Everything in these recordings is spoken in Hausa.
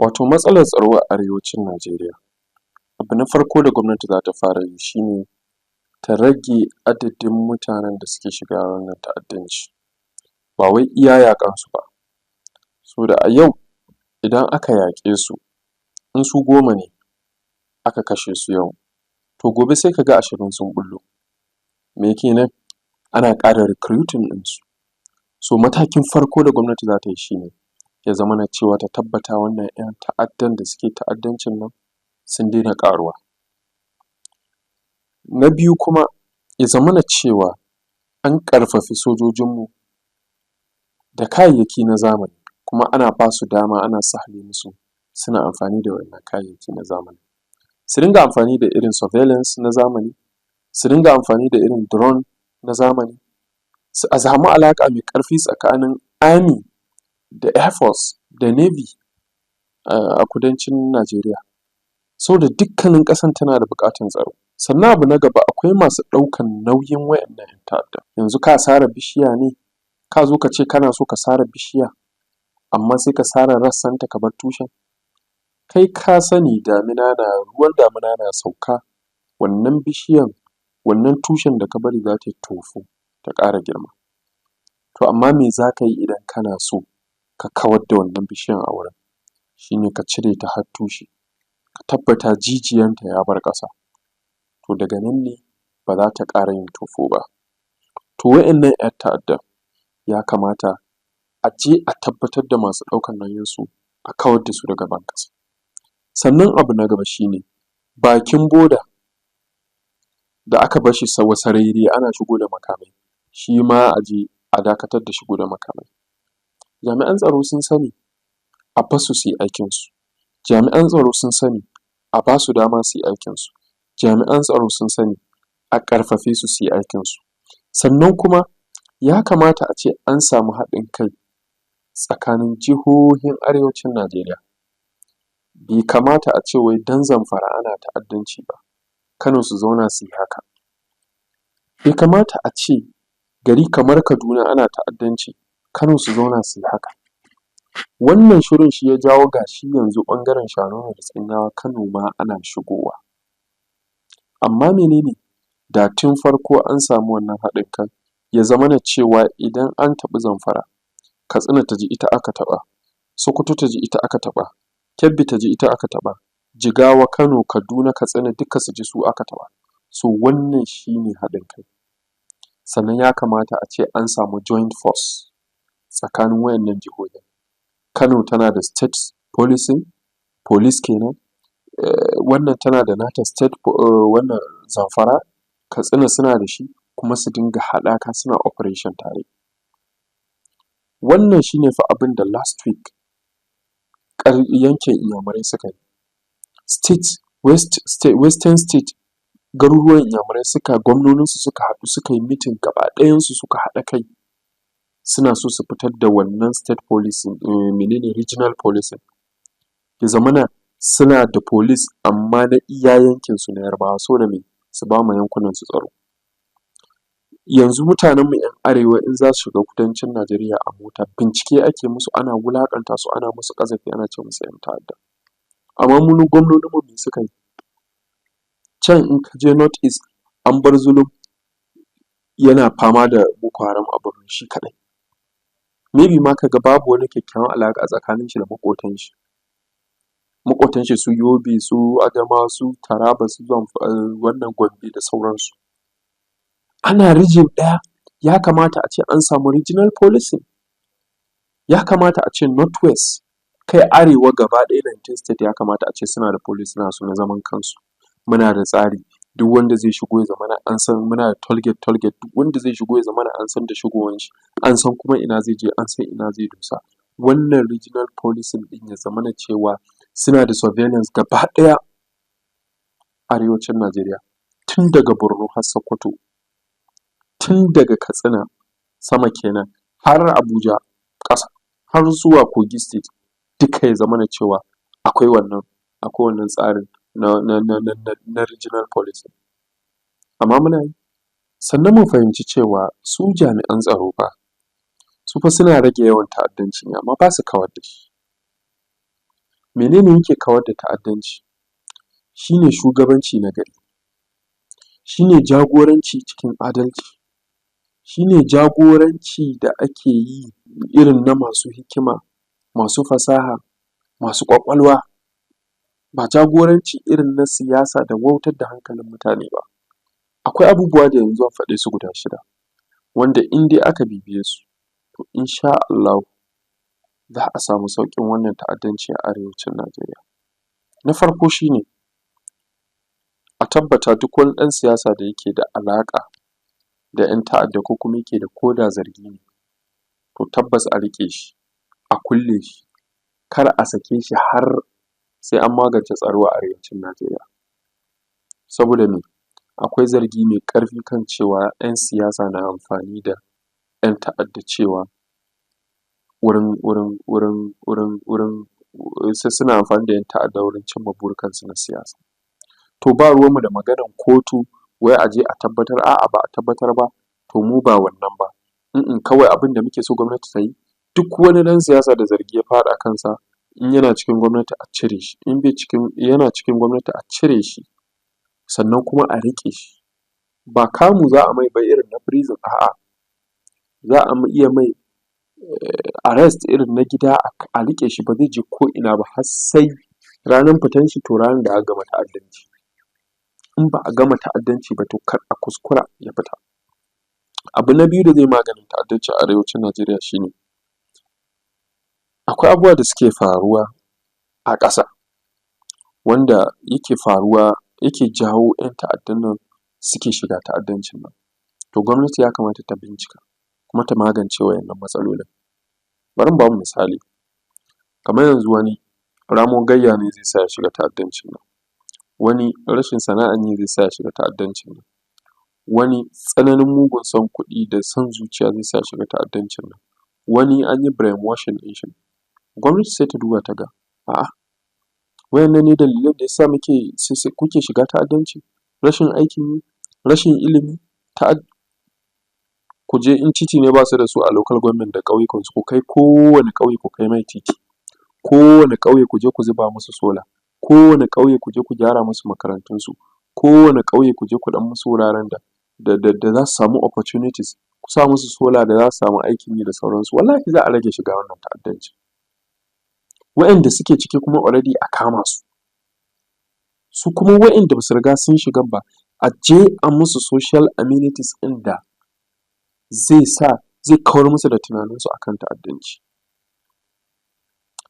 Wato matsalar tsaro a arewacin Najeriya, abu na farko da gwamnati za ta fara yi shi ne ta rage adadin mutanen da suke shiga wannan ta'addanci, ba wai iya yaƙansu ba. Saboda a yau idan aka yaƙe su, in su 10 ne aka kashe su yau, to gobe sai ka ga 20 sun ɓullo. Me kenan? Ana ƙara recruiting ɗinsu. So matakin farko da gwamnati za ta yi shi ne ya zamana cewa ta tabbata wannan ‘yan ta'addan da suke ta'addancin nan sun daina ƙaruwa. Na biyu kuma, ya zamana cewa an ƙarfafi sojojinmu da kayayyaki na zamani, kuma ana ba su dama, ana sahale musu suna amfani da wannan kayayyaki na zamani. Su dinga amfani da irin surveillance na zamani, su dinga amfani da irin drone na zamani, a samu alaƙa mai ƙarfi tsakanin army da air force da navy a kudancin Najeriya, saboda dukkanin ƙasan tana da buƙatan tsaro. Sannan abu na gaba, akwai masu ɗaukan nauyin waɗannan ‘yan ta'addan. Yanzu ka sare bishiya ne, ka zo ka ce kana so ka sare bishiya, amma sai ka sare rassanta ka bar tushen? Kai ka sani damina na ruwan damina na sauka, wannan bishiyan, wannan tushen da ka bari za ta yi tofo ta ƙara girma. To amma me za ka yi idan kana so ka kawar da wannan bishiyan a wurin? Shi ne ka cire ta har tushe, ka tabbata jijiyanta ya bar ƙasa, to daga nan ne ba za ta ƙara yin tofo ba. To waɗannan ‘yan ta'addan ya kamata a je a tabbatar da masu ɗaukan nauyinsu, a kawar da su daga ban ƙasa. Sannan abu na gaba shi ne bakin border da aka bar shi wasarere ana shigo da makamai, shi ma a je a dakatar da shigo da makamai. Jami'an tsaro sun sani, a bar su su yi aikinsu. Jami'an tsaro sun sani, a ba su dama su yi aikinsu. Jami'an tsaro sun sani, a ƙarfafe su su yi aikinsu. Sannan kuma ya kamata a ce an samu haɗin kai tsakanin jihohin arewacin Najeriya. Bai kamata a ce wai don Zamfara ana ta'addanci ba, Kano su zauna su yi haka. Bai kamata a ce gari kamar Kaduna ana ta'addanci, Kano su zauna su yi haka. Wannan shirun shi ya jawo ga shi yanzu ɓangaren Shanono da Tsanyawa, Kano ma ana shigowa. Amma mene ne da tun farko an samu wannan haɗin kan, ya zamana cewa idan an taɓi Zamfara, Katsina ta ji ita aka taɓa, Sokoto ta ji ita aka taɓa, Kebbi ta ji ita aka taɓa, Jigawa, Kano, Kaduna, Katsina duka su ji su aka taɓa. So wannan shi ne haɗin kai. Sannan ya kamata a ce an samu joint force tsakanin waɗannan jihohin. Kano tana da state policing, police kenan, wannan tana da nata state, wannan Zamfara, Katsina suna da shi, kuma su dinga haɗaka suna operation tare. Wannan shi ne fa abin da last week yankin Inyamurai suka yi. State, western state, garuruwan Inyamurai suka, gwamnoninsu suka haɗu suka yi meeting, gaba ɗayansu suka haɗa kai, suna so su fitar da wannan state policing, mene ne, regional policing, ya zamana suna da police amma na iya yankinsu na Yarbawa, saboda me? Su ba ma yankunansu tsaro. Yanzu mutanenmu ‘yan arewa in za su shiga kudancin Najeriya a mota, bincike ake musu, ana wulaƙanta su, ana musu ƙazafi, ana ce musu ‘yan ta'adda. Amma mu gwamnoninmu me suka yi? Can in ka je North East, an bar Zulum yana fama da Boko Haram a Borno shi kaɗai. Maybe ma ka ga babu wani kyakkyawan alaƙa tsakanin shi da maƙotan shi. Maƙotan shi su Yobe, su Adamawa, su Taraba, su wannan Gombe da sauransu. Ana region ɗaya, ya kamata a ce an samu regional policing. Ya kamata a ce North West, kai arewa gaba ɗaya, 19 state, ya kamata a ce suna da police nasu na zaman kansu. Muna da tsari, duk wanda zai shigo ya zamana an san muna da toll gate toll gate, duk wanda zai shigo ya zamana an san da shigowan shi, an san kuma ina zai je, an san ina zai dosa. Wannan regional policing ɗin ya zamana cewa suna da surveillance gaba ɗaya arewacin Najeriya, tun daga Borno har Sokoto, tun daga Katsina sama kenan har Abuja ƙasa, har zuwa Kogi State, duka ya zamana cewa akwai wannan tsarin na regional policing. Amma muna yi? Sannan mu fahimci cewa su jami'an tsaro fa, su fa suna rage yawan ta'addanci ne, amma ba su kawar da shi. Mene ne yake kawar da ta'addanci? Shi ne shugabanci na gari, shi ne jagoranci cikin adalci, shi ne jagoranci da ake yi irin na masu hikima, masu fasaha, masu ƙwaƙwalwa, ba jagoranci irin na siyasa da wautar da hankalin mutane ba. Akwai abubuwa da yanzu zan faɗe su guda shida wanda in dai aka bibiye su, to insha Allahu za a samu sauƙin wannan ta'addanci a arewacin Najeriya. Na farko shi ne a tabbata duk wani ɗan siyasa da yake da alaƙa da ‘yan ta'adda ko kuma yake da ko da zargi ne, to tabbas a riƙe shi, a kulle shi, kar a sake shi har sai an magance tsaro a arewacin Najeriya. Saboda me? Akwai zargi mai ƙarfi kan cewa ‘yan siyasa na amfani da ‘yan ta'adda cewa wurin suna amfani da ‘yan ta'adda wurin cimma burikansu na siyasa. To ba ruwanmu da maganan kotu, wai a je a tabbatar, a'a ba a tabbatar ba, to mu ba wannan ba, kawai abin da muke so gwamnati ta yi, duk wani ɗan siyasa da zargi ya faɗa kansa, in yana cikin gwamnati a cire shi, in bai cikin yana cikin gwamnati a cire shi, sannan kuma a riƙe shi. Ba kamu za a mai ba irin na prison, a'a, za a iya mai arrest irin na gida, a riƙe shi ba zai je ko'ina ba har sai ranar fitan shi, to ranar da aka gama ta'addanci. In ba a gama ta'addanci ba, to kar a kuskura ya fita. Abu na biyu da zai maganin ta'addanci a arewacin Najeriya shi ne, akwai abubuwa da suke faruwa a ƙasa wanda yake faruwa yake jawo ‘yan ta'addan nan suke shiga ta'addancin nan. To gwamnati ya kamata ta bincika kuma ta magance waɗannan matsalolin. Bari in ba mu misali, kamar yanzu wani ramuwar gayya ne zai sa ya shiga ta'addancin nan, wani rashin sana'an yi zai sa ya shiga ta'addancin nan, wani tsananin mugun son kuɗi da son zuciya zai sa ya shiga ta'addancin nan, wani an yi brainwashing ɗin shi. Gwamnati sai ta duba ta ga, a'a, waɗannan ne dalilan da ya sa kuke shiga ta'addanci? Rashin aikin yi, rashin ilimi, ku je in titi ne ba su da su a local government da ƙauyukansu, ku kai kowane ƙauye ku kai mai titi, kowane ƙauye ku je ku zuba musu solar, kowane ƙauye ku je ku gyara musu makarantunsu, kowane ƙauye ku je ku ɗan musu wuraren da za su samu opportunities, ku sa musu solar da za su samu aikin yi da sauransu, wallahi za a rage shiga wannan ta'addanci. Waɗanda suke ciki kuma already a kama su, su kuma waɗanda ba su riga sun shigan ba, a je a musu social amenities ɗin da zai sa zai kawar musu da tunaninsu a kan ta'addanci.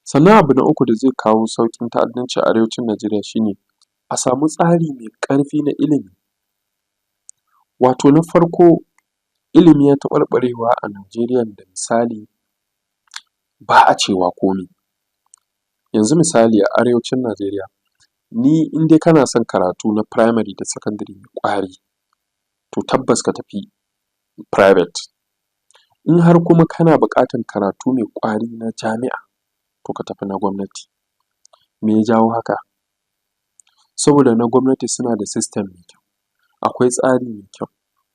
Sannan abu na uku da zai kawo sauƙin ta'addanci a arewacin Najeriya shi ne a samu tsari mai ƙarfi na ilimi. Wato na farko, ilimi ya taɓarɓarewa a Najeriya da misali ba a cewa komai. Yanzu misali a arewacin Najeriya, ni in dai kana son karatu na primary da secondary mai ƙwari, to tabbas ka tafi private. In har kuma kana buƙatar karatu mai ƙwari na jami'a, to ka tafi na gwamnati. Me ya jawo haka? Saboda na gwamnati suna da system mai kyau, akwai tsari mai kyau,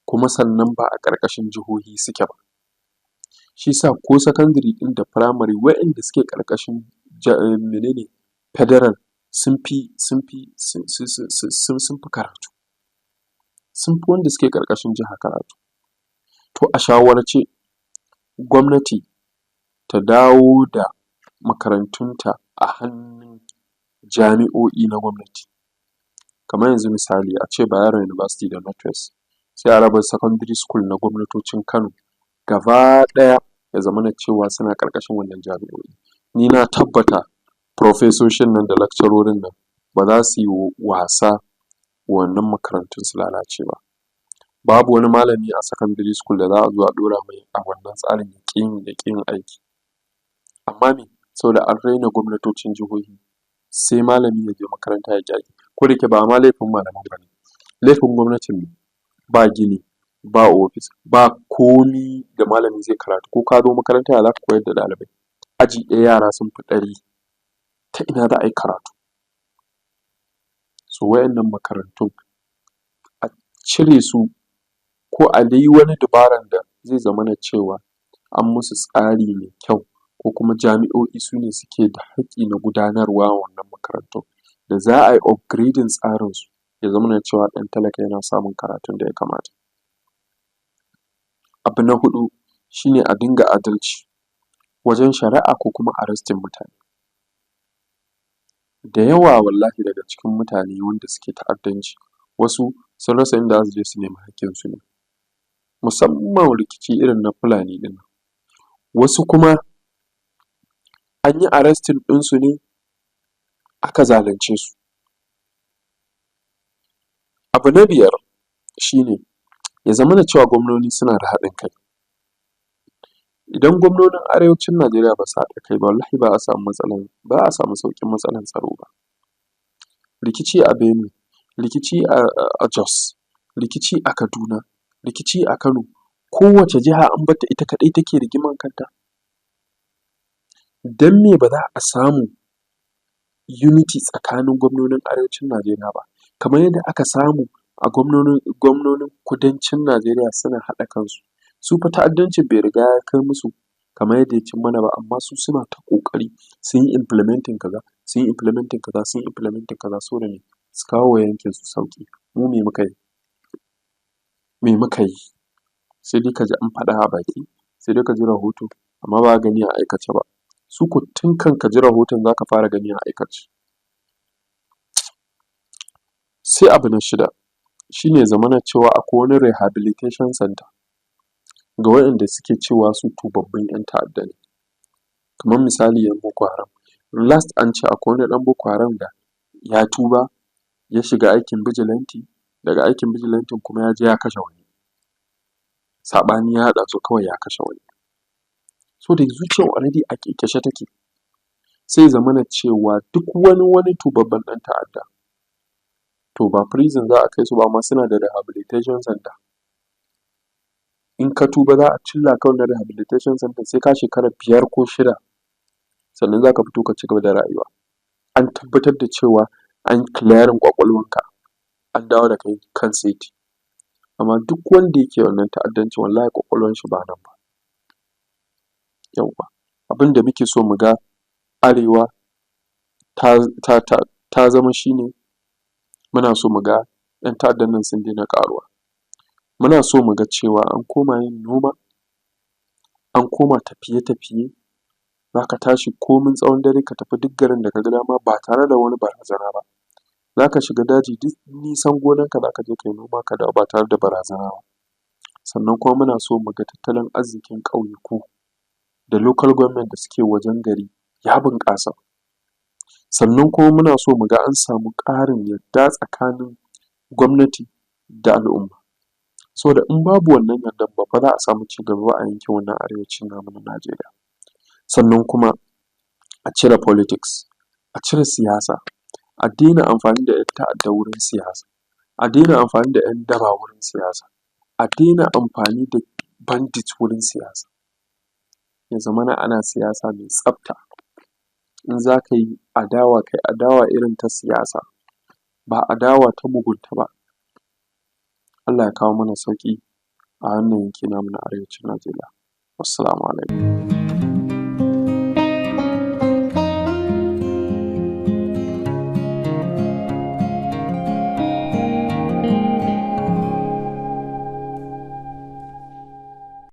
kuma sannan ba a ƙarƙashin jihohi suke ba. Shi ya sa ko secondary ɗin da primary waɗanda suke ƙarƙashin mene ne federal sun fi karatu, sun fi wanda suke ƙarƙashin jiha karatu. To a shawarce gwamnati ta dawo da makarantunta a hannun jami'o'i na gwamnati. Kamar yanzu misali a ce Bayero University da North West, sai a raba secondary school na gwamnatocin Kano gaba ɗaya ya zamana cewa suna ƙarƙashin wannan jami'o'i. Ni na tabbata profesoshin nan da lecturorin nan ba za su yi wasa wannan makarantun su lalace ba. Babu wani malami a secondary school da za a zo a ɗora mai a wannan tsarin ya ƙi yin aiki. Amma me? Saboda an raina gwamnatocin jihohi, sai malami ya je makaranta ya ƙi aiki. Ko da yake ba ma laifin malaman ba ne, laifin gwamnatin ne. Ba gini, ba ofis, ba komi da malami zai karatu. Ko ka zo makaranta, ya za ka koyar da ɗalibai? Aji ɗaya yara sun fi 100, ta ina za a yi karatu? So waɗannan makarantun a cire su ko a dai yi wani dabaran da zai zamana cewa an musu tsari mai kyau. ko kuma jami'o'i su ne suke da haƙƙi na gudanarwa wannan makarantun, da za a yi upgrading tsarinsu, ya zamana cewa ɗan talaka yana samun karatun da ya kamata. Abu na huɗu shi ne a dinga adalci wajen shari'a ko kuma arresting mutane. Da yawa wallahi daga cikin mutane wanda suke ta'addanci, wasu sun rasa inda za su je su nemi haƙƙinsu ne, musamman rikici irin na Fulani ɗin nan. Wasu kuma an yi arresting ɗinsu ne aka zalunce su. Abu na biyar shi ne ya zamana cewa gwamnoni suna da haɗin kai. Idan gwamnonin Arewacin Najeriya ba su haɗa kai ba, wallahi ba za a samu sauƙin matsalar tsaro ba. Rikici a Benue, rikici a Jos, rikici a Kaduna, rikici a Kano, kowace jiha an bar ta ita kaɗai take rigiman kanta. Don me ba za a samu unity tsakanin gwamnonin Arewacin Najeriya ba, kamar yadda aka samu a gwamnonin Kudancin Najeriya suna haɗa kansu? Su fa ta'addancin bai riga ya kai musu kamar yadda ya cin mana ba, amma su suna ta ƙoƙari sun yi implementing kaza, sun yi implementing kaza, sun yi implementing kaza, saboda me? Su kawo wa yankinsu sauƙi. Mu me muka yi? Me muka yi? Sai dai ka ji an faɗa a baki, sai dai ka ji rahoto, amma ba za ka gani a aikace ba. Su ko tun kan ka ji rahoton za ka fara gani a aikace. Sai abu na shida shi ne ya zamana cewa akwai wani rehabilitation center ga waɗanda suke cewa su tubabbun ‘yan ta'adda ne, kamar misali ‘yan Boko Haram. Last an ce akwai wani ɗan Boko Haram da ya tuba ya shiga aikin vigilante, daga aikin vigilante kuma ya je ya kashe wani, saɓani ya haɗa su kawai ya kashe wani. Saboda zuciyar already a ƙeƙashe take. Sai ya zamana cewa duk wani tubabben ɗan ta'adda, to ba prison za a kai su ba, amma suna da rehabilitation center. In ka tuba, za a cilla ka wannan rehabilitation center, sai ka shekara 5 ko 6 sannan za ka fito ka cigaba da rayuwa. An tabbatar da cewa an clearing ƙwaƙwalwanka, an dawo da kai kan saiti. Amma duk wanda yake wannan ta'addancin, wallahi ƙwaƙwalwanshi ba nan ba. Yawwa, abin da muke so mu ga Arewa ta zama shi ne, muna so mu ga ‘yan ta'addan nan sun daina ƙaruwa, muna so mu ga cewa an koma yin noma, an koma tafiye-tafiye, za ka tashi komin tsawon dare ka tafi duk garin da ka ga dama ba tare da wani barazana ba. Za ka shiga daji, duk nisan gonarka za ka je ka yi noma ka dawo ba tare da barazana ba. Sannan kuma muna so mu ga tattalin arzikin ƙauyuku da local government da suke wajen gari ya bunƙasa. Sannan kuma muna so mu ga an samu ƙarin yadda tsakanin gwamnati da al'umma, saboda in babu wannan yardan ba fa za a samu cigaba ba a yankin wannan Arewacin namu na Najeriya. Sannan kuma a cire politics, a cire siyasa, a daina amfani da ‘yan ta'adda wurin siyasa, a daina amfani da ‘yan daba wurin siyasa, a daina amfani da bandit wurin siyasa. Ya zamana ana siyasa mai tsafta. In za ka yi adawa, kai adawa irin ta siyasa, ba adawa ta mugunta ba. Allah ya kawo mana sauƙi a wannan yanki namu na Arewacin Najeriya. Wassalamu alaikum.